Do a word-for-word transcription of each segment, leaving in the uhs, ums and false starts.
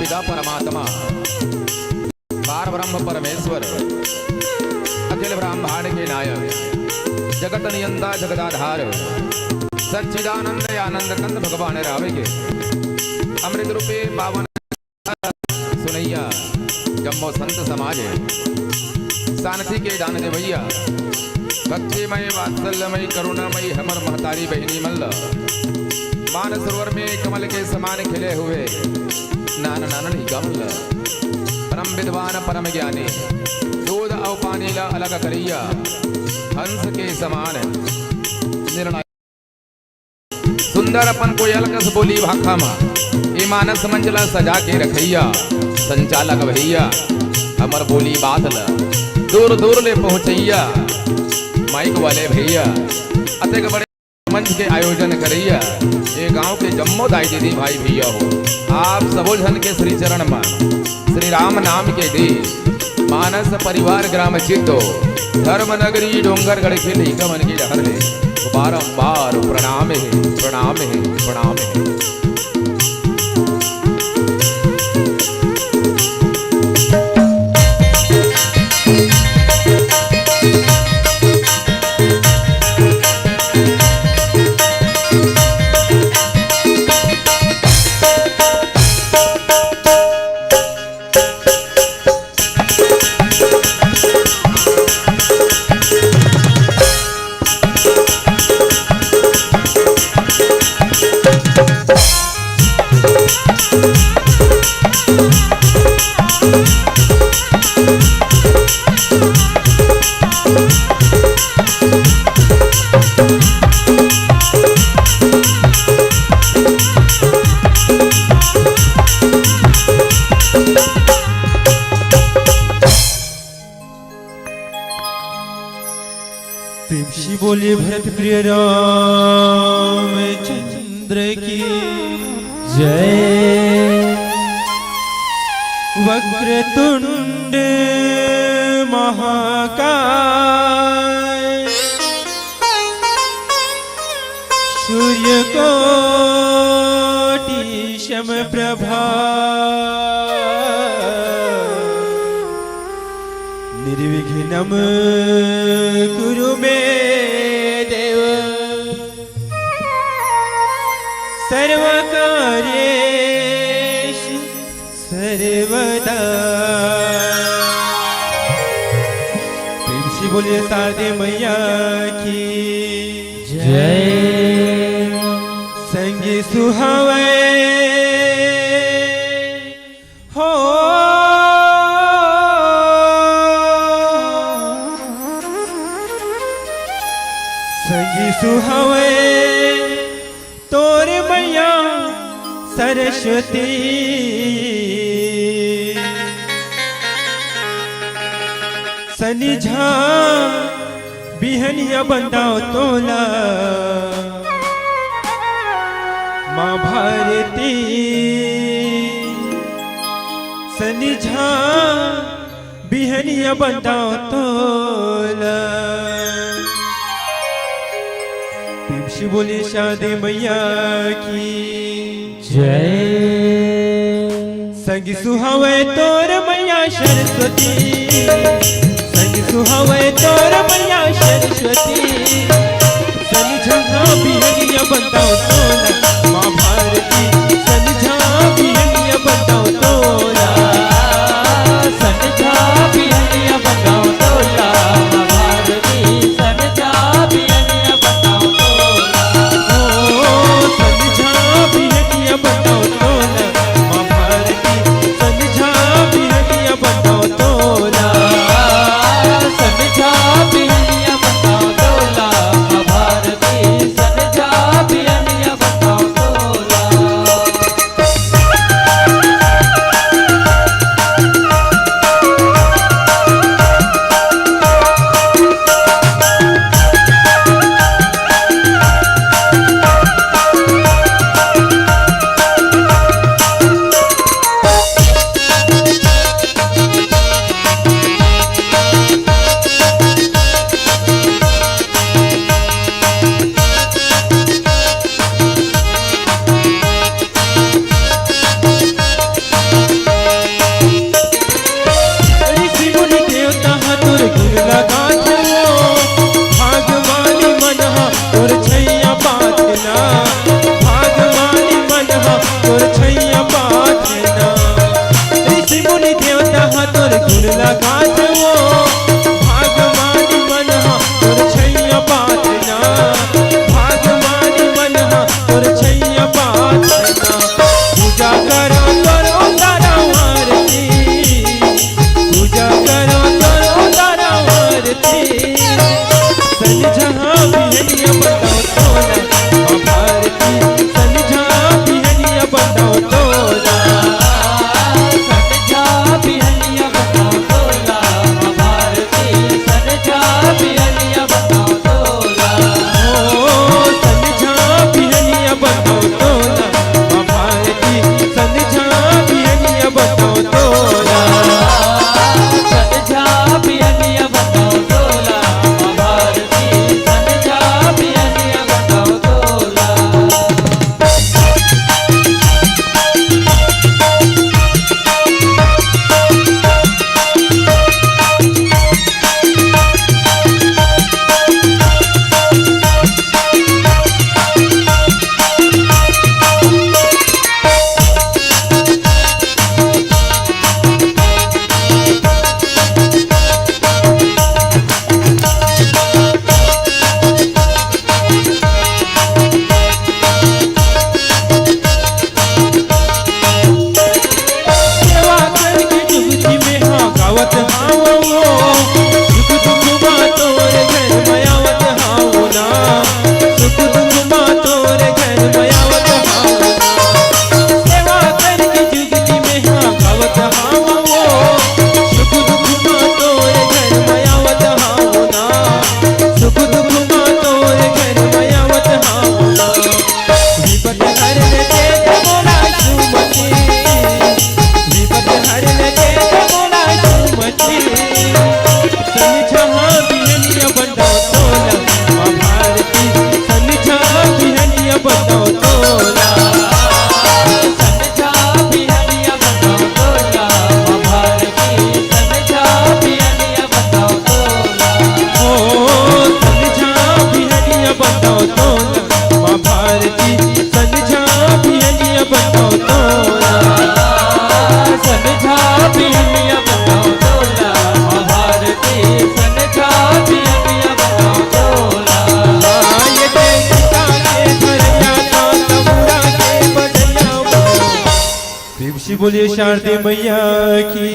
परमात्मा, पार ब्रह्म परमेश्वर, अखिल ब्रह्मांड के नायक, जगत नियंता जगदाधार, सच्चिदानंद आनंद कंद भगवान रावे के अमृत रूपी पावन सुनइया जम्मो संत समाज, शांति के दान देवइया, भक्तिमय, वात्सल्यमय, करुणामय हमर महतारी बहिनी मन ल, मान सरोवर में कमल के समान खिले हुए नान नान लइका मन ल, परम विद्वान, परम ज्ञानी, दूध अउ पानी ल अलग करइया, हंस के समान निर्णय। सुंदर अपन कोयल कस बोली भाखा म, ए मानस मंच ल सजा के रखइया, संचालक भइया, हमर बोली बात ल दूर दूर ले पहुंचइया, माइक वाले भइया, अतेक बड़े मंच के आयोजन करइया, ए गांव के जम्मो दाई दीदी भाई भइया हो, आप सबो झन के श्री चरण म श्री राम नाम के दे मानस परिवार ग्राम चित्तो धर्म नगरी डोंगरगढ़ के लइका मन के डहर ले बारंबार प्रणाम हे, प्रणाम हे, प्रणाम हे। प्रेम से बोलिए भरत प्रिय रामचंद्र की जय। वक्रतुंड महाकाय, सूर्यकोटि समप्रभा, निर्विघ्नं कुरु मे देव, सर्वकार्येषु सर्वदा। प्रेम से बोलिए शारदे मैया की जय। संगी सुहावे हो, संगी सुहावे तोर मैया सरस्वती। सनिझा बिहनिया बंदाव तोला माँ भारती। सनिझा बिहनिया बंदाव तोला। प्रेम से बोलिए शारदे मैया की जय। संग सुहावे तोर मैया सरस्वती, संग सुहावे तोर मैया सरस्वती। सनिझा बिहनिया बंदाव तोला माँ भारती, सनिझा बिहनिया बंदाव तोला। सनिझा बिहनिया बंदाव तोला माँ भारती, सनिझा बिहनिया बंदाव तोला। ओ, सनिझा बिहनिया बंदाव तोला माँ भारती, सनिझा बिहनिया बंदाव तोला। बोले शारदे मैया की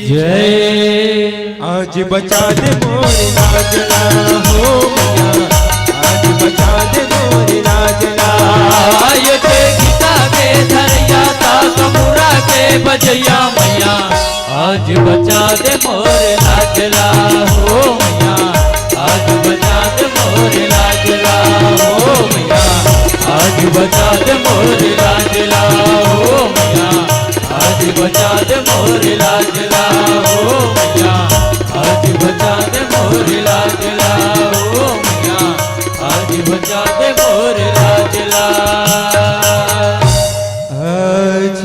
जय। आज बचा दे मोर लाज ला हो मैया, आज बचा दे मोर लाज ला। आय के गीता के धरिया ता कमुरा के बजैया मैया, आज बचा दे मोर लाज ला हो मैया, आज बचा दे मोर लाज ला हो मैया, आज बचा दे मोर लाज ला हो मैया, आज बचा दे मोर लाज ला हो मैया, आज बचा दे मोर लाज ला हो मैया, आज बचा दे मोर लाज ला। आज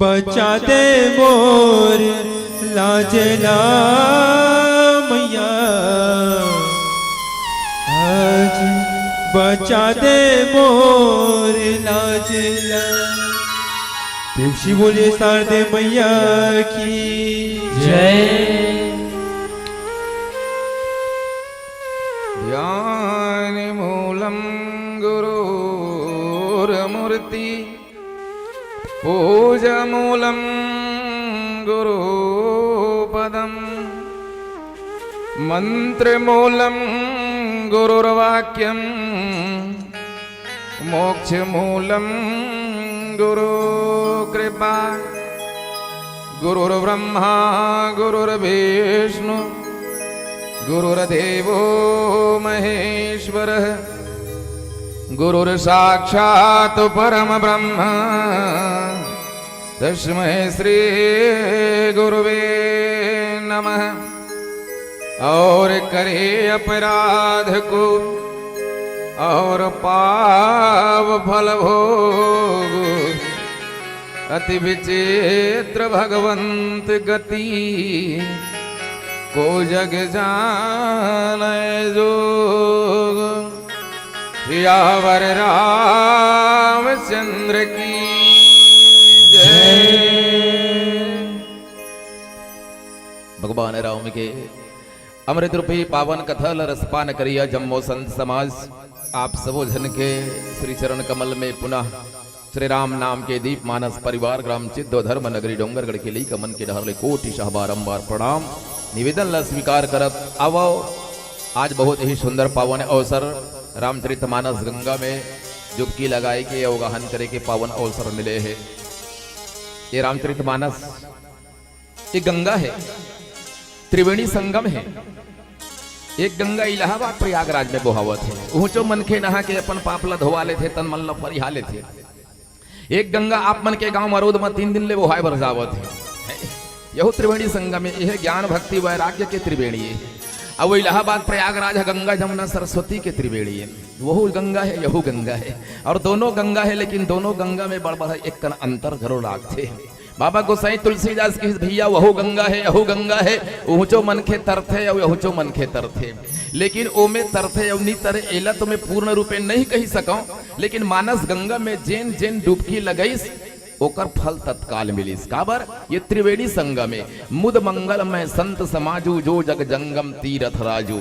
बचा दे मोर लाज ला मैया, आज बचा दे मोर लाज ला। प्रेम से बोलिए शारदे मैया की जय। ध्यान मूलम गुरोर्मूर्ति, पूजा मूलम गुरुपदम, मंत्र मूलम गुरुर्वाक्यम, मोक्ष मूलम गुरु कृपा। गुरुर्ब्रह्मा गुरुर्विष्णु गुरुर्देवो महेश्वरः, गुरुर्साक्षात् परम ब्रह्म, तस्मै श्री गुरुवे नमः। और करे अपराध को और पाव फल भोग, अति विचित्र भगवंत गति, को जग जानै जोग। सियावर रामचंद्र की जय। भगवान राम के अमृत रूपी पावन कथा ल रसपान करिया जम्मो संत समाज, आप सबो झन के श्री चरण कमल में पुनः श्री राम नाम के दीप मानस परिवार, ग्राम चिद्दो, धर्म नगरी डोंगरगढ़ के लइका मन के डहर ले कोटि शह बारंबार प्रणाम। निवेदन ला स्वीकार करत आवव। आज बहुत ही सुंदर पावन अवसर, रामचरित मानस गंगा में डुबकी लगाए के अवगाहन करे के पावन अवसर मिले हे। ये रामचरित मानस, ये गंगा हे, त्रिवेणी संगम हे। एक गंगा इलाहाबाद प्रयागराज में बोहावत हे। उहचो मनखे नहा के अपन पाप ला धोवा लेथे, तन मन ला फरिहा लेथे। एक गंगा आप मन के गांव मरोद म तीन दिन ले बोहाय बर जावत हे। यहू त्रिवेणी संगम हे, यह ज्ञान भक्ति वैराग्य के त्रिवेणी हे। अब वो इलाहाबाद प्रयागराज ह गंगा जमुना सरस्वती के त्रिवेणी हे। वहू गंगा हे, यहू गंगा हे, और दोनों गंगा हे, लेकिन दोनों गंगा में बड़ बड़ एक कन अंतर घलो लागथे। बाबा गोसाई तुलसीदास कहिस, भैया, वहू गंगा हे, यहू गंगा हे, उहचो मनखे तरथे अउ यहूचो मनखे तरथे, लेकिन ओमे तरथे अउ नी तरे, एला तो मैं पूर्ण रूपे नहीं कहि सकंव, लेकिन मानस गंगा में जेन जेन डुबकी लगइस, ओकर फल तत्काल मिलिस। काबर? ये त्रिवेणी संगम हे। मुद मंगल मय संत समाजू, जो जग जंगम तीरथ राजू।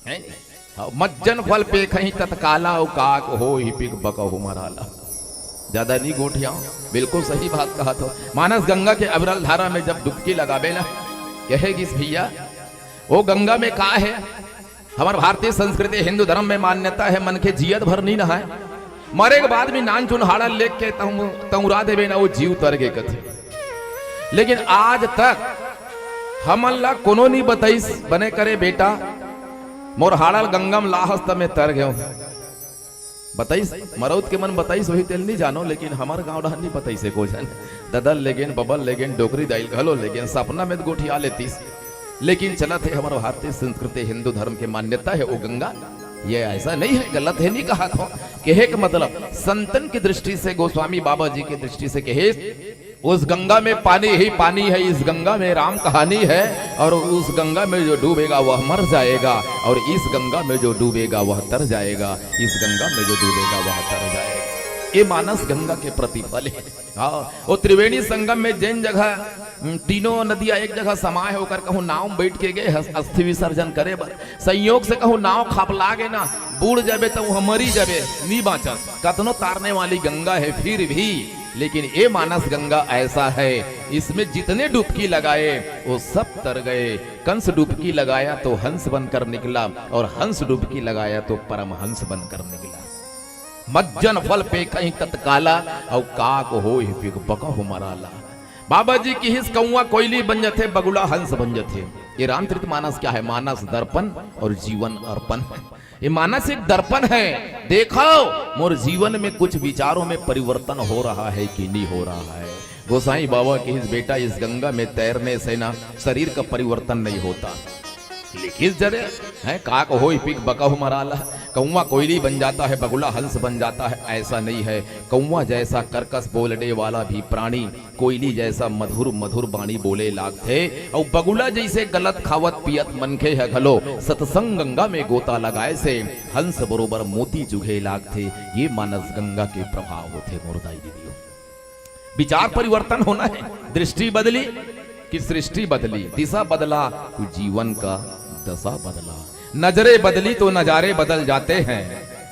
हैं? हाँ, मज्जन फल पेखही तत्काला, अउ काक होही पिक बकहु मराला। ज्यादा नी गोठियाव, बिल्कुल सही बात कहत हो। मानस गंगा के अविरल धारा में जब डुबकी लगाबे ना, कहे गिस भैया, ओ गंगा में का हे? हमर भारतीय संस्कृति, हिंदू धर्म में मान्यता हे, मनखे जियत भर नी नहाय, मरे के बाद भी नानचुन हाड़ा लेग के तंगुरा देबे ना, वो जीव तर गे कथे। लेकिन आज तक हमन ला कोनो नी बतइस, बने करे बेटा, मोर हाड़ा ल गंगा म लाहस त मैं तर गेंव। बतइस, मरउत के मन बतइस, वही तेल नी जानंव, लेकिन हमर गांव डहर नी बतइस एको झन। ददा ल लेगेन, बबा ल लेगेन, डोकरी दाई ल घलो लेगेन, सपना में त गोठिया लेतिस। लेकिन चलत हे हमर भारतीय संस्कृति, हिंदू धर्म के मान्यता हे वो गंगा। ये ऐसा नहीं है, गलत हे, नी कहत हों। कहे के मतलब, संतन की दृष्टि से, गोस्वामी बाबा जी की दृष्टि से कहे, उस गंगा में पानी ही पानी है, इस गंगा में राम कहानी है, और उस गंगा में जो डूबेगा वह मर जाएगा, और इस गंगा में जो डूबेगा वह तर जाएगा, इस गंगा में जो डूबेगा वह तर जाएगा। ये मानस गंगा के प्रतिफल हे। हाँ, वो त्रिवेणी संगम में जेन जगह, हम्म, तीनों नदिया एक जगह समाय हे, ओकर कहूँ नाव में बइठ के गे हस-, अस्थि विसर्जन करे बर, संयोग से कहूँ नाव खपला गे ना, बूड़ जाबे त उहाँ मरी जाबे, नी बाँचस। कतनो तारने वाली गंगा हे, फिर भी लेकिन ये मानस गंगा ऐसा है, इसमें जितने डुबकी लगाए, वो सब तर गए। कंस डुबकी लगाया तो हंस बनकर निकला, और हंस डुबकी लगाया तो परमहंस बनकर निकला। मज्जन फल पेखहीं तत्काला, अउ काक होय बिग बकहु मराला। बाबा जी किहिस, कौआ कोयली बन जथे, बगुला हंस बन जथे। ये रामचरित मानस क्या है? मानस दर्पण और जीवन अर्पण। ये मानस एक दर्पण है। देखो, मोर जीवन में कुछ विचारों में परिवर्तन हो रहा है कि नहीं हो रहा है। गोसाई बाबा किहिस, बेटा, इस गंगा में तैरने से ना शरीर का परिवर्तन नहीं होता। लिखिस जरे, हैं, काक होय बिग बकहु मराला। कौआ कोयली बन जाता है, बगुला हंस बन जाता है, ऐसा नहीं है। कौआ जैसा कर्कश बोलने वाला भी प्राणी कोयली जैसा मधुर मधुर बाणी बोले लागथे, अउ बगुला जैसे गलत खावत पियत मनखे ह घलो सत्संग गंगा में गोता लगाए से हंस बरोबर मोती चुघे लागथे। ये मानस गंगा के प्रभाव होथे मोर दाई दीदी। विचार परिवर्तन होना है, दृष्टि बदली कि सृष्टि बदली, दिशा बदला तो जीवन का दशा बदला। नजरें बदली तो नजारे बदल जाते हैं,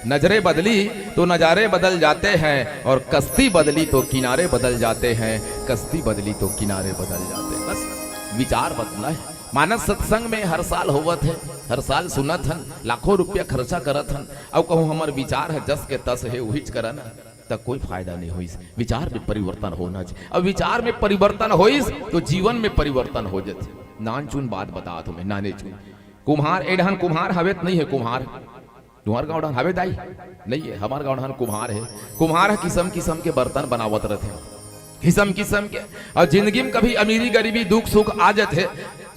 नजरें बदली तो नजारे बदल जाते हैं, और कश्ती बदली तो किनारे बदल जाते हैं, कश्ती बदली तो किनारे बदल जाते हैं। बस विचार बदलना है। मानस सत्संग में हर साल होवत है, हर साल सुनत हन, लाखों रुपया खर्चा करत हन, अउ कहूँ हमर विचार है जस के तस है, उहिच करन, त कोई फायदा नहीं होइस। विचार में परिवर्तन होना चाहिए। अब विचार में परिवर्तन होइस तो जीवन में परिवर्तन हो जाथे। नान चुन बात बतात हूँ मैं, नाने चुन। कुम्हार, ए डहन कुम्हार हवे त नहीं है कुम्हार? तुम्हार गाँव डहन हवे दाई? नहीं है, हमार गाँव डहन कुम्हार है। कुम्हार ह किसम किसम के बर्तन बनावत रथे, किसम किसम के। अउ जिंदगी में कभी अमीरी गरीबी दुख सुख आ जाथे,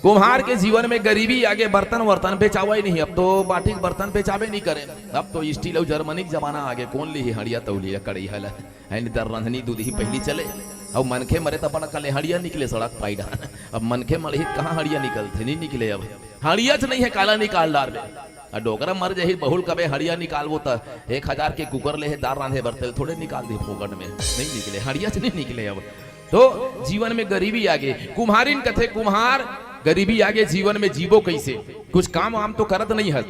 कुम्हार के जीवन में गरीबी आगे बर्तन वर्तन बेचावा ही नहीं। अब तो बाटी के बर्तन बेचाबे नहीं करे, अब तो स्टील अउ जर्मनी के जमाना आगे। कौन लिही हड़िया तौलिया कड़ई हला, है नहीं, दर रंधनी दूध ही पहली चले। अब मनखे मरे त अपन कले हड़िया निकले सड़क पाई डहन। अब मनखे मरही त कहाँ हड़िया निकलथे, नहीं निकले। अब हड़िया च नहीं है, काला निकाल डार बे। अब डोकरा मर जाही, बहुल कबे हड़िया निकालबो त एक हजार के कुकर ले हे दार रांधे बर, तेल थोड़े निकाल दे फोकट में, नहीं निकले, हड़िया च नहीं निकले। अब तो जीवन में गरीबी आगे। कुम्हारिन कथे कुम्हार, गरीबी आगे जीवन में जीबो कैसे? कुछ काम वाम तो करत नहीं हस।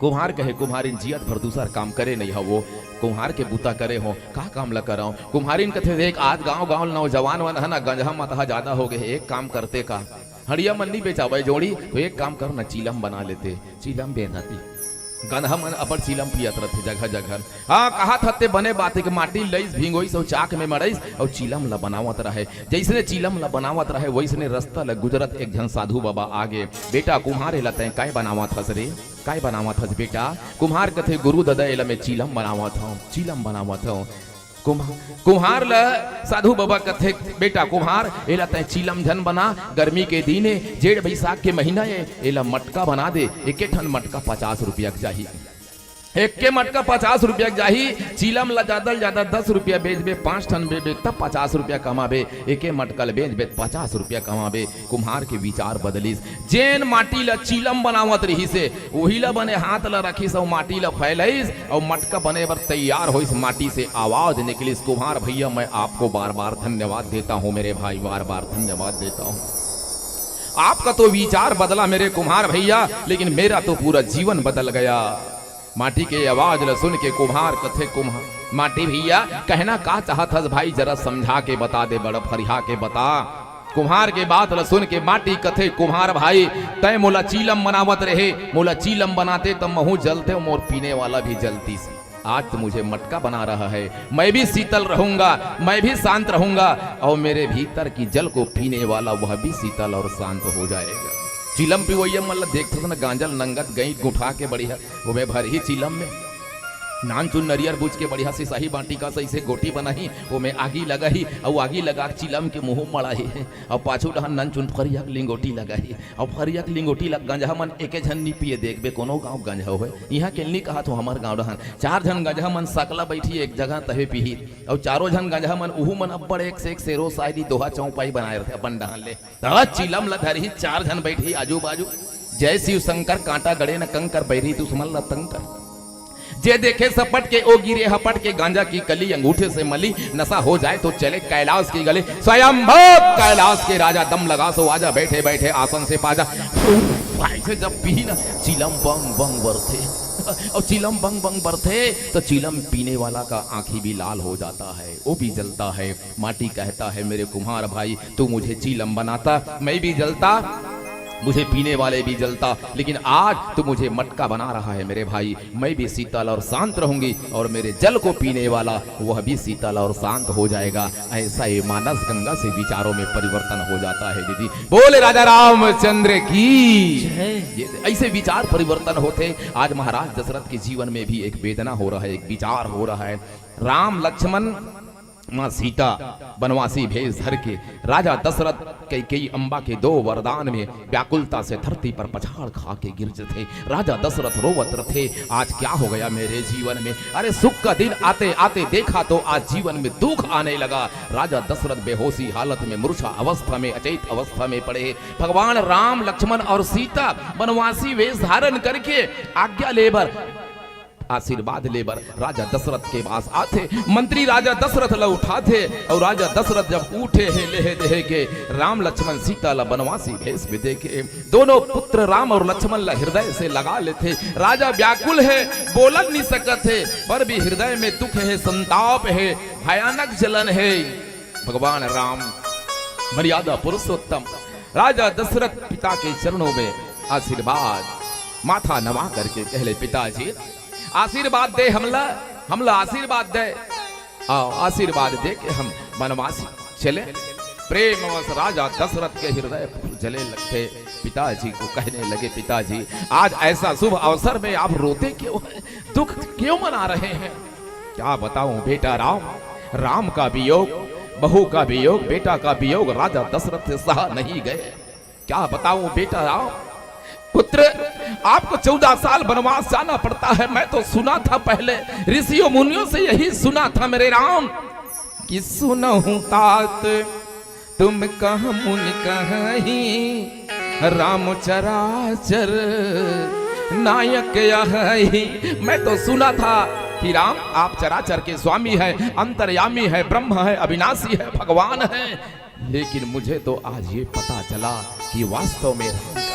कुम्हार कहे कुम्हारिन, जियत भर दूसर काम करे नहीं हवो, कुम्हार के बूता करे हो, का काम ला कराओ? कुम्हारिन कथे, देख, आज गांव गांव नौजवान मन है ना, गंजहा मतहा ज्यादा हो गए, एक काम करते का, हड़िया मन नहीं बेचावे जोड़ी, तो एक काम कर ना, चीलम बना लेते। चीलम बेचती, गंजहा मन अपन चीलम पियत रथे जगह जगह। हाँ, कहा था ते बने बात है कि माटी लईस, भिंगोईस अउ चाक में मड़ईस अउ चीलम ला बनावत रहे। जैसने चीलम ला बनावत रहे, वैसने रस्ता ला गुजरत एक झन साधु बाबा आगे। बेटा कुम्हार, एला तैं काय बनावत हस रे? काय बनावत हस बेटा? कुम्हार कथे, गुरु ददा, एला मैं चीलम बनावत हूँ, चीलम बनावत हूँ। कुम्हा-, कुम्हार ल साधु बाबा कथे, बेटा कुम्हार, एला तैं चीलम झन बना, गर्मी के दिन ए, जेठ बैसाख के महीना ए, एला मटका बना दे, एके ठन मटका पचास रुपया के जाही। एके मटका पचास रुपया के जाही, चीलम ला जादा ले जादा दस रुपया बेचबे, पाँच ठन बेचबे, तब पचास रुपया कमाबे, एके मटका ल बेचबे, पचास रुपया कमाबे। कुम्हार के विचार बदलिस। जेन माटी ल चीलम बनावत रिहिस हे, उही ल बने हाथ ल रखिस अउ माटी ल फैलाइस अउ मटका बने बर तैयार होइस। माटी से आवाज निकलिस, कुम्हार भैया, मैं आपको बार बार धन्यवाद देता हूँ मेरे भाई, बार बार धन्यवाद देता हूँ। आपका तो विचार बदला मेरे कुम्हार भैया, लेकिन मेरा तो पूरा जीवन बदल गया। माटी के आवाज ल सुन के कुम्हार कथे, कुम्हार, माटी भैया, कहना का चाहत हस भाई, जरा समझा के बता दे, बड़ फरिया के बता। कुम्हार के बात ल सुन के माटी कथे, कुम्हार भाई, तैं मोला चीलम बनावत रहे, मोला चीलम बनाते त महूं जलते, मोर पीने वाला भी जलतीस। आज तो मुझे मटका बना रहा है, मैं भी शीतल रहूंगा, मैं भी शांत रहूंगा, और मेरे भीतर की जल को पीने वाला वह भी शीतल और शांत हो जाएगा। चीलम पिवैया मन ल देखथस न, गांजा ल नंगत गईंठ गुठा के बढ़िया ओमे भरही चीलम में। नानचुन नरियर बुझ के बढ़िया से सही बाटी का सही से गोटी बनाही, ओमे आगी लगाही, अउ आगी लगा के चीलम के मुंह मड़ाही, अउ पाछू डहन ननचुन फरिया के लिंगोटी लगाही, अउ फरिया के लिंगोटी ला गंजहा मन एके झन नी पिए। देखबे कोनो गांव गंजहा होय, इहां के नी कहत हो, हमर गांव डहन चार झन गंजहा मन सकला बैठी एक जगह तहे पीही, अउ चारों झन गंजहा मन उहू मन अब्बड़ एक से एक शेरो शायरी दोहा चौपाई बनाए रथे अपन डहन ले। त चिलम ल धरही, चार झन बइठही आजू बाजू। जय शिव शंकर, कांटा गड़े न कंकर, बैरी दुश्मन ल तंग कर। जे देखे सपट के, ओ गिरे हपट के, गांजा की कली अंगूठे से मली, नशा हो जाए तो चले कैलाश की गली। स्वयंभू कैलाश के राजा, दम लगा सो आजा, बैठे बैठे आसन से पाजा। भाई से जब पी ना, चिलम बंग बंग बरथे। और चिलम बंग बंग बरथे तो चिलम पीने वाला का आंखी भी लाल हो जाता है, वो भी जलता है। माटी कहता है, मेरे कुम्हार भाई, तू मुझे चिलम बनाता, मैं भी जलता, मुझे पीने वाले भी जलता, लेकिन आज तू मुझे मटका बना रहा है मेरे भाई, मैं भी शीतल और शांत रहूंगी और मेरे जल को पीने वाला वह भी शीतल और शांत हो जाएगा। ऐसा ये मानस गंगा से विचारों में परिवर्तन हो जाता है दीदी। बोले राजा रामचंद्र की। ये ऐसे विचार परिवर्तन होते। आज महाराज दशरथ के जीवन में भी एक वेदना हो रहा है, एक विचार हो रहा है। राम लक्ष्मण, माँ सीता बनवासी भेष धर के, राजा दशरथ कैकेयी अम्बा के दो वरदान में व्याकुलता से धरती पर पछाड़ खा के गिर जथे। राजा दशरथ रोवत रथे, आज क्या हो गया मेरे जीवन में? अरे सुख का दिन आते आते देखा तो आज जीवन में दुख आने लगा। राजा दशरथ बेहोशी हालत में, मूर्छा अवस्था में, अचेत अवस्था में पड़े। भगवान राम, लक्ष्मण और सीता बनवासी वेश धारण करके आज्ञा लेबर, आशीर्वाद लेबर राजा दशरथ के पास आथे। मंत्री राजा दशरथ ला उठाथे और राजा दशरथ जब उठे हे लेहे देहे के, राम लक्ष्मण सीता ला बनवासी भेष में देखे, दोनों पुत्र राम और लक्ष्मण ला हृदय से लगा लेथे। राजा व्याकुल हे, बोलन नहीं सकत हे, पर भी हृदय में दुख हे, संताप हे, भयानक जलन हे। भगवान राम, मर्यादा पुरुषोत्तम राजा दशरथ पिता के चरणों में आशीर्वाद, माथा नवा करके कहले, पिताजी, आशीर्वाद दे हमला, हमला आशीर्वाद दे, आओ आशीर्वाद दे के हम बनवासी चले। प्रेमवश राजा दशरथ के हृदय फूल जले लगते। पिताजी को कहने लगे, पिताजी, आज ऐसा शुभ अवसर में आप रोते क्यों हैं, दुख क्यों मना रहे हैं? क्या बताऊं बेटा राम, राम का वियोग, बहू का वियोग, बेटा का वियोग राजा दशरथ से सहा नहीं गए। क्या बताऊं बेटा राम, पुत्र, आपको चौदह साल वनवास जाना पड़ता है। मैं तो सुना था पहले, ऋषियों मुनियों से यही सुना था मेरे राम, कि सुनहु तात तुम कह मुनि कही, राम चराचर नायक यही। मैं तो सुना था कि राम आप चराचर के स्वामी है, अंतर्यामी है, ब्रह्म है, अविनाशी है, भगवान है, लेकिन मुझे तो आज ये पता चला कि वास्तव में राम का।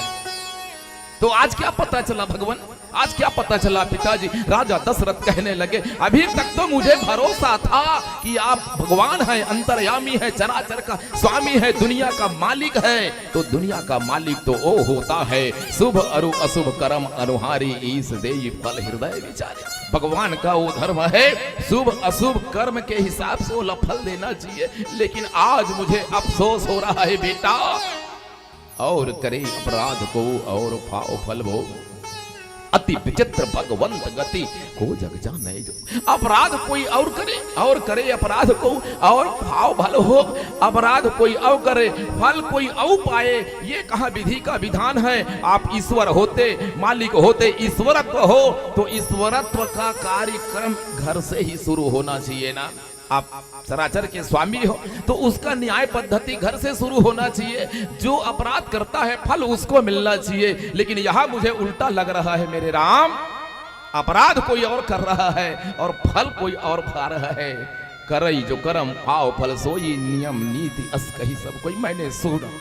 तो आज क्या पता चला भगवान, आज क्या पता चला पिताजी? राजा दशरथ कहने लगे, अभी तक तो मुझे भरोसा था कि आप भगवान हैं, अंतर्यामी हैं, चराचर का स्वामी है, दुनिया का मालिक है। तो दुनिया का मालिक तो वो होता है, शुभ अरु अशुभ कर्म अनुहारी, ईश देई फल हृदय विचारे। भगवान का वो धर्म है, शुभ अशुभ कर्म के हिसाब से वो फल देना चाहिए। लेकिन आज मुझे अफसोस हो रहा है बेटा, और करे अपराध को और पाव फल भोग। अति विचित्र भगवंत गति, को जग जाने जो। अपराध कोई और करे, और करे अपराध को और पाव फल भोग। अपराध कोई और करे, फल कोई और पाए, ये कहाँ विधि का विधान है? आप ईश्वर होते, मालिक होते, ईश्वरत्व हो तो ईश्वरत्व का कार्यक्रम घर से ही शुरू होना चाहिए ना। आप चराचर के स्वामी हो तो उसका न्याय पद्धति घर से शुरू होना चाहिए। जो अपराध करता है फल उसको मिलना चाहिए, लेकिन यहाँ मुझे उल्टा लग रहा है मेरे राम। अपराध कोई और कर रहा है और फल कोई और पा रहा है। करई जो करम पाव फल सोई, नियम नीति अस कही सब कोई। मैंने सुना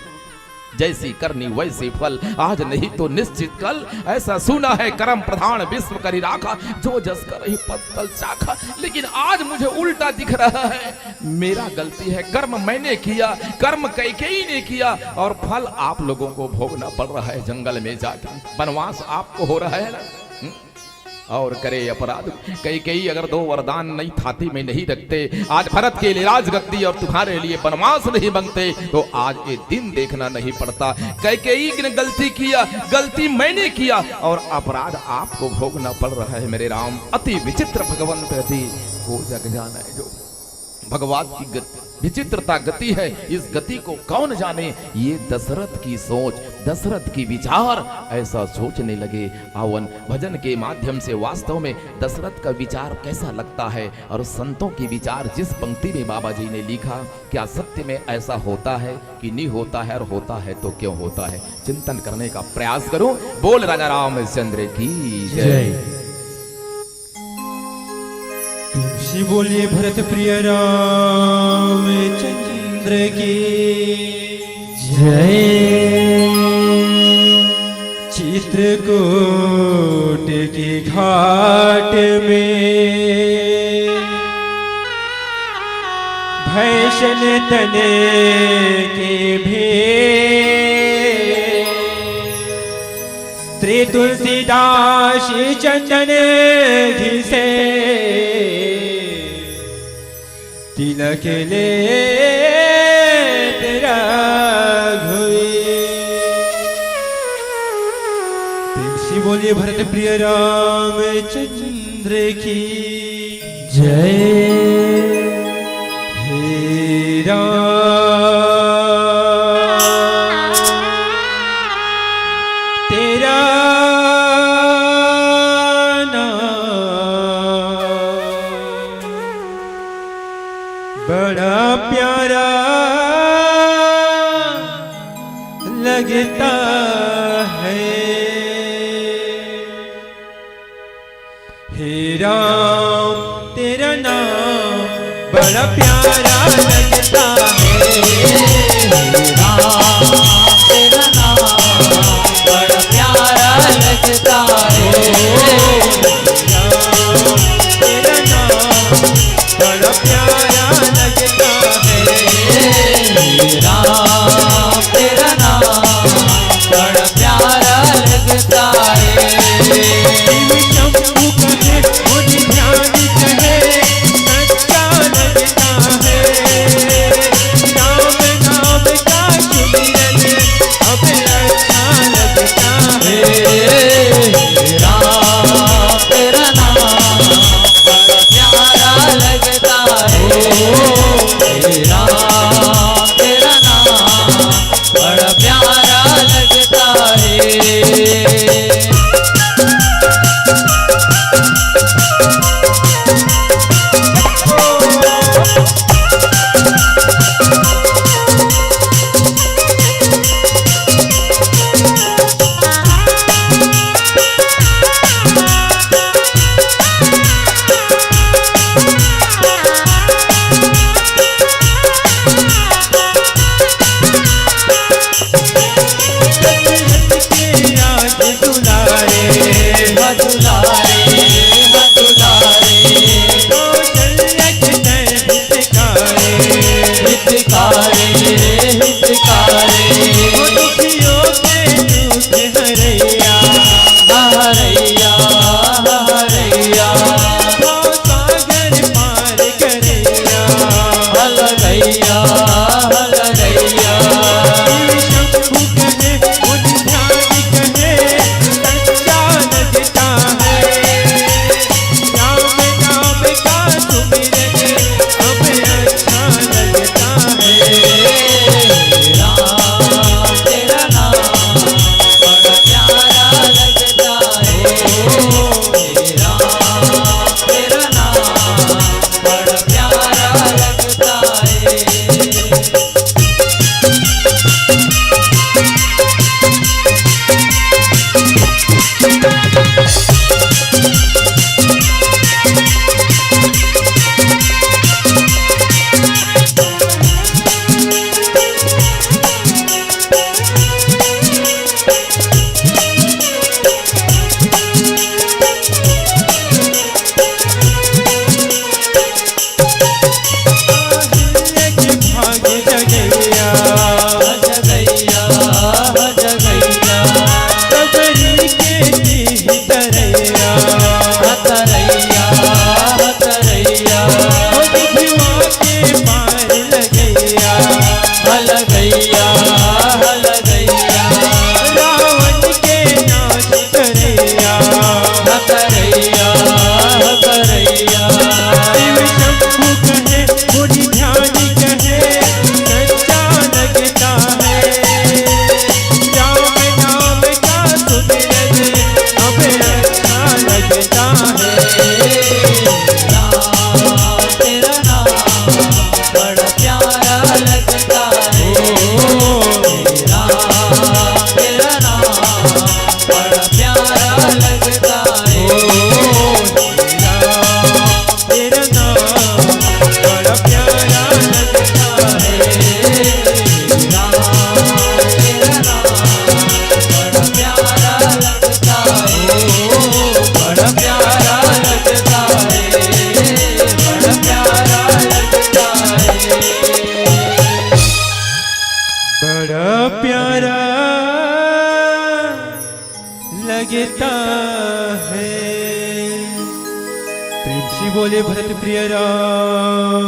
जैसी करनी वैसी फल, आज नहीं तो निश्चित कल। ऐसा सुना है करम प्रधान विश्व करी राखा, जो जस करही पद तल चाखा। लेकिन आज मुझे उल्टा दिख रहा है, मेरा गलती है, कर्म मैंने किया, कर्म कैकेयी ने किया और फल आप लोगों को भोगना पड़ रहा है। जंगल में जाके वनवास आपको हो रहा है ना। हम्म? और करे अपराध। कैकेयी अगर दो वरदान नहीं थाती में नहीं रखते, आज भरत के लिए राजगद्दी और तुम्हारे लिए वनवास नहीं मांगते, तो आज ये दिन देखना नहीं पड़ता। कैकेयी ने गलती किया, गलती मैंने किया और अपराध आपको भोगना पड़ रहा है मेरे राम। अति विचित्र भगवंत गति, को जग जाने जो। भगवान की गति, विचित्रता गति है, इस गति को कौन जाने। ये दशरथ की सोच, दशरथ की विचार, ऐसा सोचने लगे। आवन भजन के माध्यम से वास्तव में दशरथ का विचार कैसा लगता है और संतों की विचार जिस पंक्ति में बाबा जी ने लिखा, क्या सत्य में ऐसा होता है कि नहीं होता है, और होता है तो क्यों होता है, चिंतन करने का प्रयास करूं। बोल राजा रामचंद्र की जय। जय। प्रेम से बोलिए भरत प्रिय रामचंद्र की जय। चित्रकूट के घाट में भैसन तन के भेंट, श्री तुलसीदास चंदन घिसे तिलक लेत रघुवीर। प्रेम से बोलिए भरत प्रिय रामचंद्र की जय। हे राम, तेरा नाम बड़ा प्यारा लगता है। हे राम, तेरा नाम बड़ा प्यारा लगता है। हे राम, तेरा नाम बड़ा प्यारा लगता है। हे राम, तेरा नाम बड़ा प्यारा लगता है। हे राम, तेरा नाम बड़ा प्यारा लगता है। शिव शंभु कहे, मुनि ध्यान कहे, सच्चा लगता है। राम नाम का सुमिरन अब अच्छा लगता है। हे राम, तेरा नाम बड़ा प्यारा लगता है। हे राम, तेरा नाम बड़ा प्यारा लगता है। दशरथ के राज दुलारे, दुलारे, दुलारे। कौशल्या के तन हितकारे, हितकारे, हितकारे। वो दुखियों के दुख हरैया, हरैया, हरैया। भव सागर पार करैया, हलरैया, हलरैया। शिव शंभु कहे, मुनि ध्यान कहे, सच्चा लगता है। राम नाम का सुमिरन अब अच्छा लगता है। राम, तेरा नाम बड़ा प्यारा लगता है। राम, तेरा नाम बड़ा प्यारा लगता है। लगता है। प्रेम से बोले भरत प्रिय रामचंद्र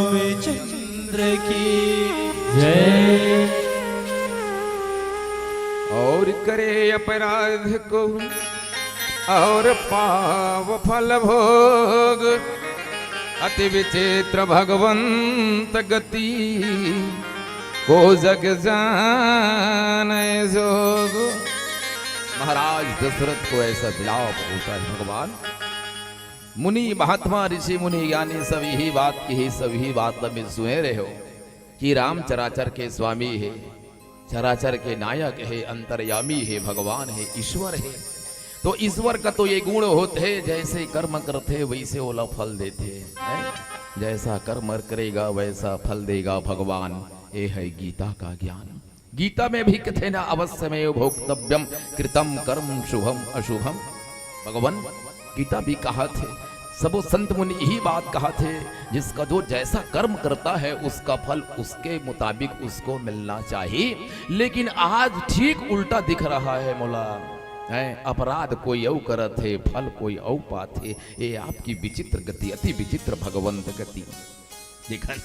की जय। और करे अपराध को और पाव फल भोग, अति विचित्र भगवंत गति को जग जाने जोग। महाराज दशरथ को ऐसा विलाप होता है, भगवान। मुनि महात्मा ऋषि मुनि ज्ञानी सब यही बात कही, सब यही बात में सुने रहे हो कि राम चराचर के स्वामी है, चराचर के नायक है, अंतर्यामी है, भगवान है, ईश्वर है। तो ईश्वर का तो ये गुण होते हैं, जैसे कर्म करते वैसे ओला फल देते हैं। जैसा कर्म करेगा वैसा फल देगा भगवान। ये है गीता का ज्ञान। गीता में भी कथे ना, अवश्यमेव भोक्तव्यम कृतम कर्म शुभम अशुभम। भगवान गीता भी कहा थे, सबो संत मुनि यही बात कहा थे, जिसका जो जैसा कर्म करता है उसका फल उसके मुताबिक उसको मिलना चाहिए। लेकिन आज ठीक उल्टा दिख रहा है मोला, है अपराध कोई अउ करत है, फल कोई अउ पात है। ये आपकी विचित्र गति, अति विचित्र भगवंत गति। देखन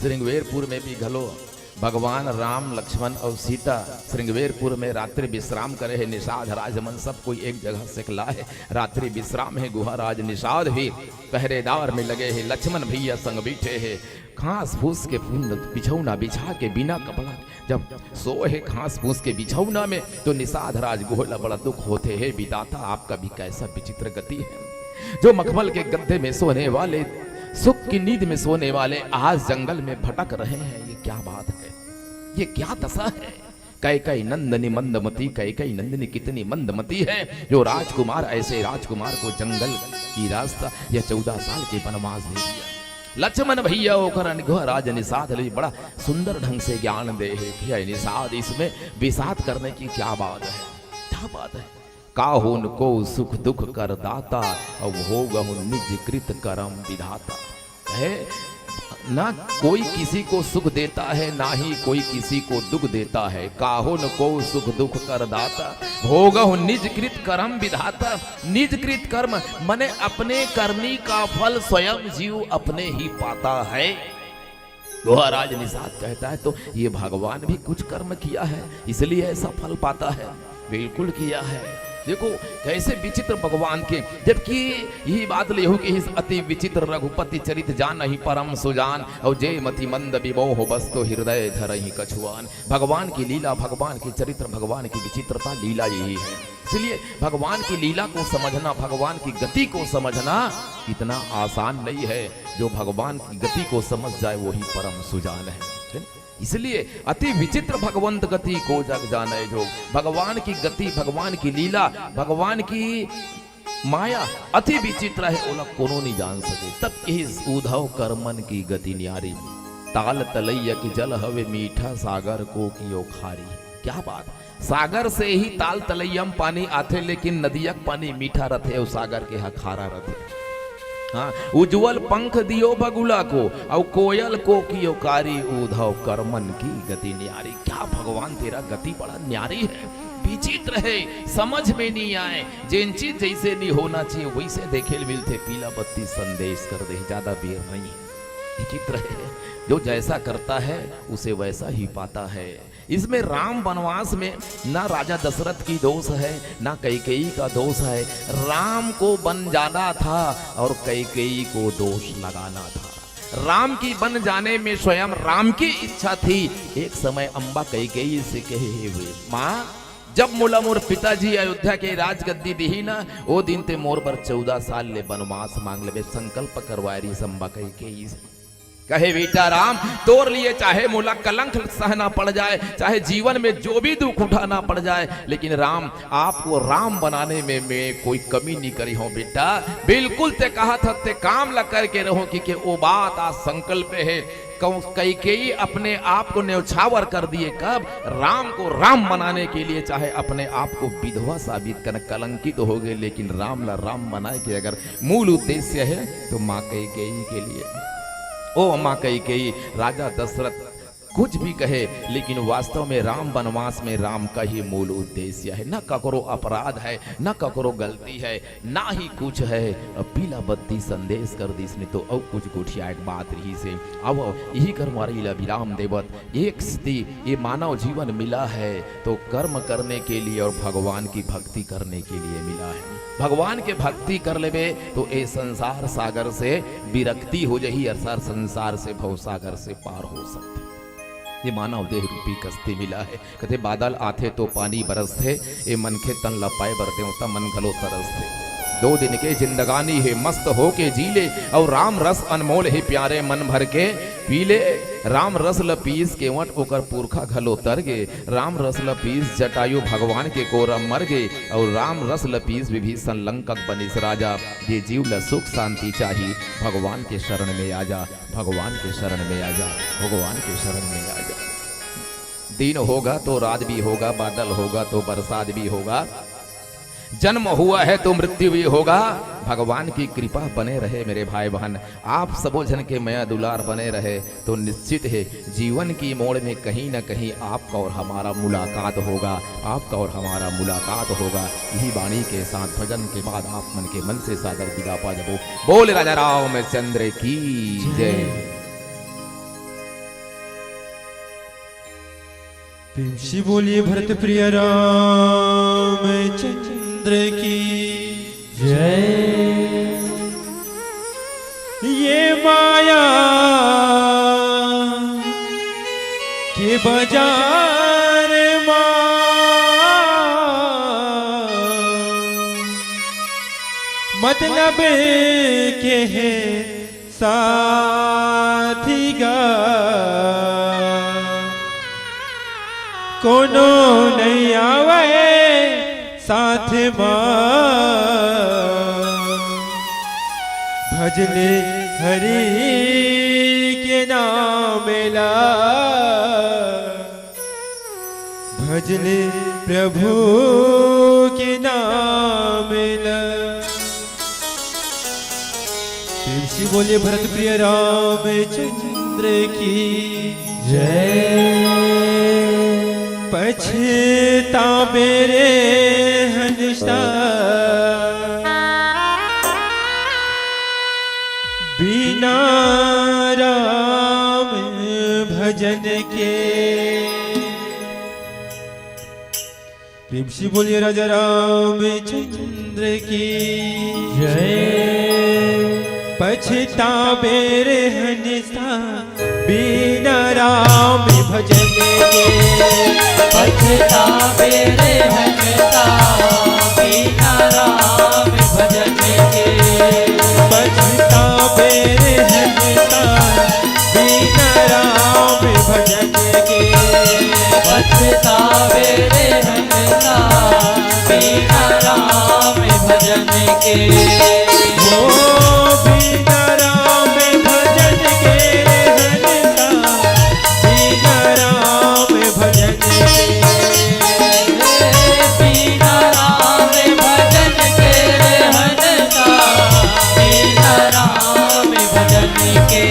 श्रृंगवेरपुर में भी घलो भगवान राम, लक्ष्मण और सीता श्रृंगवेरपुर में रात्रि विश्राम करे है। निषाद राज मन सब कोई एक जगह सेकला है, रात्रि विश्राम है। गुहा राज निषाद भी पहरेदार में लगे है, लक्ष्मण भैया संग बैठे है। घास फूस के पुंड बिछौना बिछा के बिना कपड़ा जब सोए है घास फूस के बिछौना में, तो निषाद राज गुहा ला बड़ा दुख होते है, विधाता आपका भी कैसा विचित्र गति है। जो मखमल के गद्दे में सोने वाले, सुख की नींद में सोने वाले आज जंगल में भटक रहे हैं। ये क्या बात है, ये क्या दशा है? कैकई नंदनी मंदमती, कैकई नंदनी कितनी मंदमती है, जो राजकुमार, ऐसे राजकुमार को जंगल की रास्ता या चौदह साल के वनवास दे दिया। लक्ष्मण भैया ओकर अनघा राज निषाद ले बड़ा सुंदर ढंग से ज्ञान दे है कि ये निषाद, इसमें विषाद करने की क्या बात है, क्या बात है? काहुन को सुख दुख कर दाता, अब भोगहुन निज कृत करम विधाता। है ना, कोई किसी को सुख देता है, ना ही कोई किसी को दुख देता है। काहुन को सुख दुख कर दाता, भोगहुन निज कृत करम विधाता। निज कृत कर्म मने अपने करनी का फल स्वयं जीव अपने ही पाता है। गुहा राज निषाद कहता है, तो ये भगवान भी कुछ कर्म किया है, इसलिए ऐसा फल पाता है। बिल्कुल किया है। देखो कैसे विचित्र भगवान के, जबकि यही बात ले हो कि इस अति विचित्र रघुपति चरित जानहि परम सुजान, और जे मति मंद विमोह बस तो हृदय धरहि कछुआन। भगवान की लीला, भगवान की चरित्र, भगवान की विचित्रता, लीला यही है। इसलिए भगवान की लीला को समझना, भगवान की गति को समझना इतना आसान नहीं है। जो भगवान की गति को समझ जाए वही परम सुजान है, है ना? इसलिए अति विचित्र भगवंत गति को जग जाने जो। भगवान की गति, भगवान की लीला, भगवान की माया अति विचित्र है, ओला कोनो नहीं जान सके। तब कहिस उद्धव करमन की गति न्यारी। ताल तलैया की जल हवे मीठा, सागर को कियो खारी। क्या बात! सागर से ही ताल तलैया म पानी आथे, लेकिन नदिया के पानी मीठा रथे अउ सागर के ह खारा रथे। हाँ, उज्जवल पंख दियो बगुला को, अउ कोयल को कियो कारी, उद्धव करमन की गति न्यारी। क्या भगवान, तेरा गति बड़ा न्यारी है, विचित्र है, समझ में नहीं आए। जेन चीज जैसे नहीं होना चाहिए वैसे देखे ल मिलथे, पीला बत्ती संदेश कर दे, ज्यादा बेर नहीं। विचित्र है, जो जैसा करता है उसे वैसा ही पाता है। इसमें राम वनवास में ना राजा दशरथ की दोष है, ना कैकेयी का दोष है। राम को बन जाना था और कैकेयी को दोष लगाना था। राम की बन जाने में स्वयं राम की इच्छा थी। एक समय अम्बा कैकेयी से कहे हुए, माँ, जब मोला मोर पिताजी अयोध्या के राजगद्दी दिही ना, ओ दिन ते मोर बर चौदह साल ले वनवास मांग लेबे, संकल्प करवाए रहिस अम्बा कैकेयी से। कहे, बेटा राम, तोर लिए चाहे मोला कलंक सहना पड़ जाए, चाहे जीवन में जो भी दुख उठाना पड़ जाए, लेकिन राम, आपको राम बनाने में मैं कोई कमी नहीं करी हूँ बेटा। बिल्कुल ते कहा था, ते काम ला करके रहूं, कि, कि ओ बात आज संकल्प है। कौ-, कैकेयी अपने आप को न्यौछावर कर दिए। कब? राम को राम बनाने के लिए, चाहे अपने आप को विधवा साबित करना, कलंकित हो गए, लेकिन राम ला राम बनाए के अगर मूल उद्देश्य है तो माँ कैकेयी के लिए। ओ माँ कैकेयी, राजा दशरथ कुछ भी कहे, लेकिन वास्तव में राम वनवास में राम का ही मूल उद्देश्य है। न ककरो अपराध है, न ककरो गलती है, ना ही कुछ है। पीला बत्ती संदेश कर दिस, नहीं तो अउ कुछ गोठियाए के बात रहिस हे। अब यही कर मारी ला विराम देवत, एक स्थिति ये मानव जीवन मिला है तो कर्म करने के लिए और भगवान की भक्ति करने के लिए मिला है। भगवान के भक्ति कर लेबे तो ये संसार सागर से विरक्ति हो जाही, अउ सर संसार से भव सागर से पार हो सकथे। ये मानव देह रूपी कश्ती मिला है। कथे बादल आथे तो पानी बरसथे, ए मनखे तन ला पाए बर देवता मन घलो तरसथे। दो दिन के जिंदगानी हे, मस्त होके जी ले, अउ राम रस अनमोल हे, प्यारे मन भर के पी ले। राम रस ल पीस केवट ओकर पुरखा घलो तर गे, राम रस ल पीस जटायु भगवान के कोरा मर गे, अउ राम रस ल पीस विभीषण लंका के बनिस राजा। जे जीव ल सुख शांति चाही, भगवान के शरण में आजा, भगवान के शरण में आजा, भगवान के शरण में आजा। दिन होगा तो रात भी होगा, बादल होगा तो बरसात भी होगा, जन्म हुआ है तो मृत्यु भी होगा। भगवान की कृपा बने रहे मेरे भाई बहन, आप सबो झन के मया दुलार बने रहे तो निश्चित है जीवन की मोड़ में कहीं ना कहीं आपका और हमारा मुलाकात होगा, आपका और हमारा मुलाकात होगा। यही वाणी के साथ भजन के बाद आप मन के मन से सादर विदा पा जबो। बोल राजा रामचंद्र की जय। प्रेम से बोलिए भरत प्रिय रामचंद्र की जय। ये माया के बाजार मा मतलब के हे साथी गा, कोनो नइ आवय साथ मा। भज ले हरि के नाम ला, भज ले प्रभु के नाम ला। प्रेम से बोलिए भरत प्रिय रामचंद्र की जय। पछतावे रे हंसा बिना राम भजन के। प्रेम से बोलिए राजा रामचंद्र की जय। पछतावे रे हंसा बिना राम भजन के। पछतावे रे हंसा बिना राम भजन के। पछतावे रे हंसा बिना राम भजन के। पछतावे रे हंसा बिना राम भजन के। ओ बिना राम भजन के रे हंसा बिना राम भजन के। बिना राम भजन के रे हंसा बिना राम भजन के।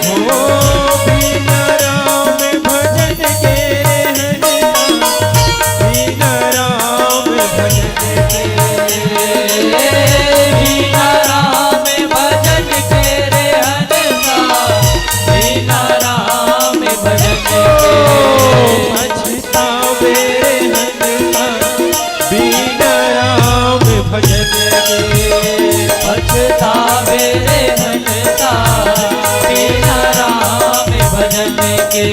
ओ बिना राम भजन के रे हंसा बिना राम भजन के। बिना राम भजन के रे हंसा बिना राम भजन के। पछतावे रे हंसा बिना राम भजन के। पछतावे रे हंसा बिना राम भजन के।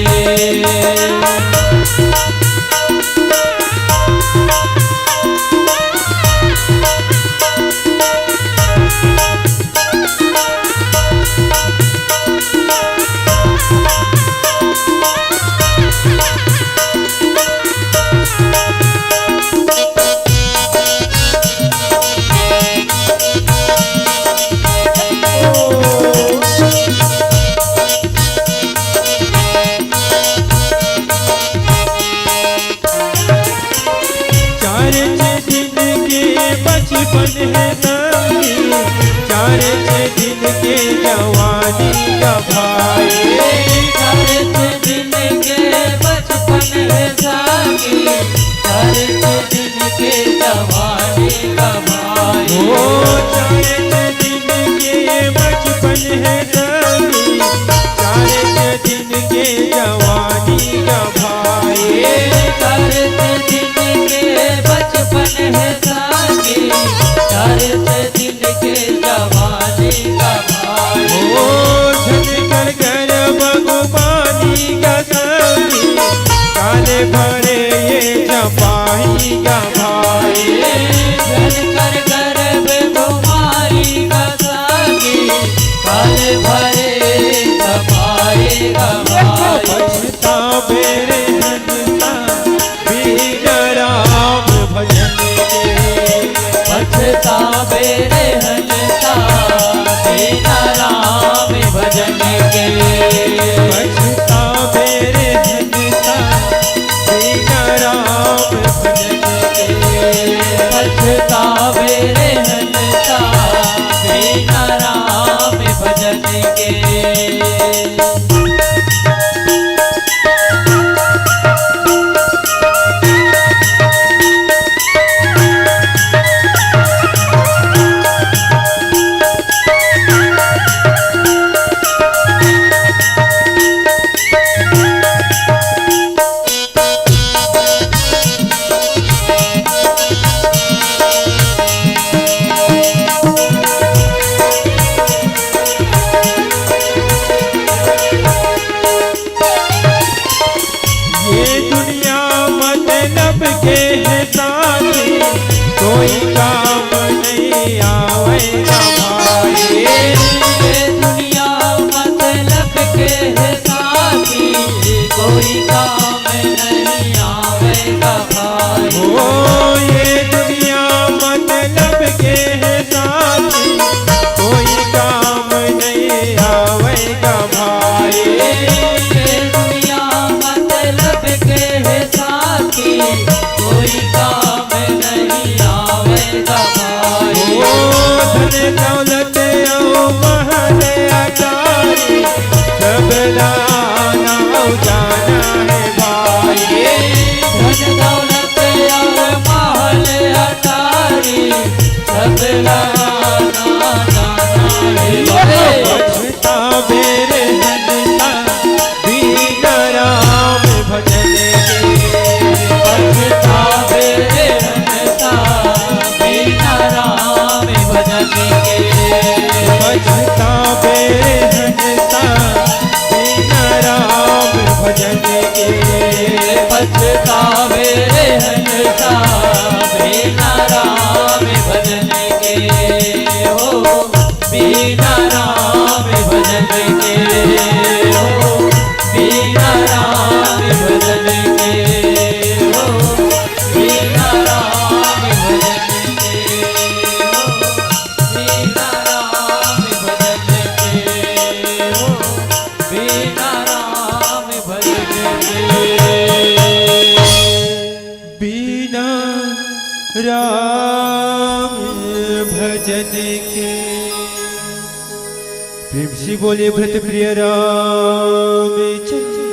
चार छह दिन के जवानी का भाई, चार छह दिन के जवानी का भाई। ओ चार दिन के बचपन है सखी, चार दिन के जवानी का भाई। चार दिन के बचपन है सखी, चार दिन के जवानी का भाई। ओ झनकर कर बगुबानी का सखी, काले भरे ये जपाही का भाई। झनकर कर बगुबानी का सखी, काले भरे जपाही का भाई। पछतावे रे हंसा बिना राम भजन के। पछतावे रे हंसा बिना राम भजन के। पछतावे रे हंसा बिना राम भजन के। पछतावे रे हंसा बिना राम भजन के। ये दुनिया मतलब के है साथी, कोई काम नहीं आवेगा भाई। ये दुनिया मतलब के है साथी, कोई काम नहीं आवेगा भाई। ओ ये दुनिया मतलब के है साथी, कोई काम नहीं आवेगा भाई। ये दुनिया मतलब के है साथी, कोई काम नहीं आवेगा भाई। ओ धन दौलत और महल अटारी, सब लाना जाना है भाई। धन दौलत और महल अटारी, सब लाना जाना है भाई। पछतावे रे हंसा बिना राम भजन के। पछतावे रे हंसा बिना राम भजन के। पछतावे रे हंसा बिना राम भजन के। पछतावे रे हंसा बिना राम भजन के। हो बिना राम भजन के। हो बिना राम भजन के। हो बिना राम भजन के। हो बिना राम भजन के। हो बिना राम भजन के। बिना राम भजन के। प्रेम से बोलिए भरत प्रिय रामचंद्र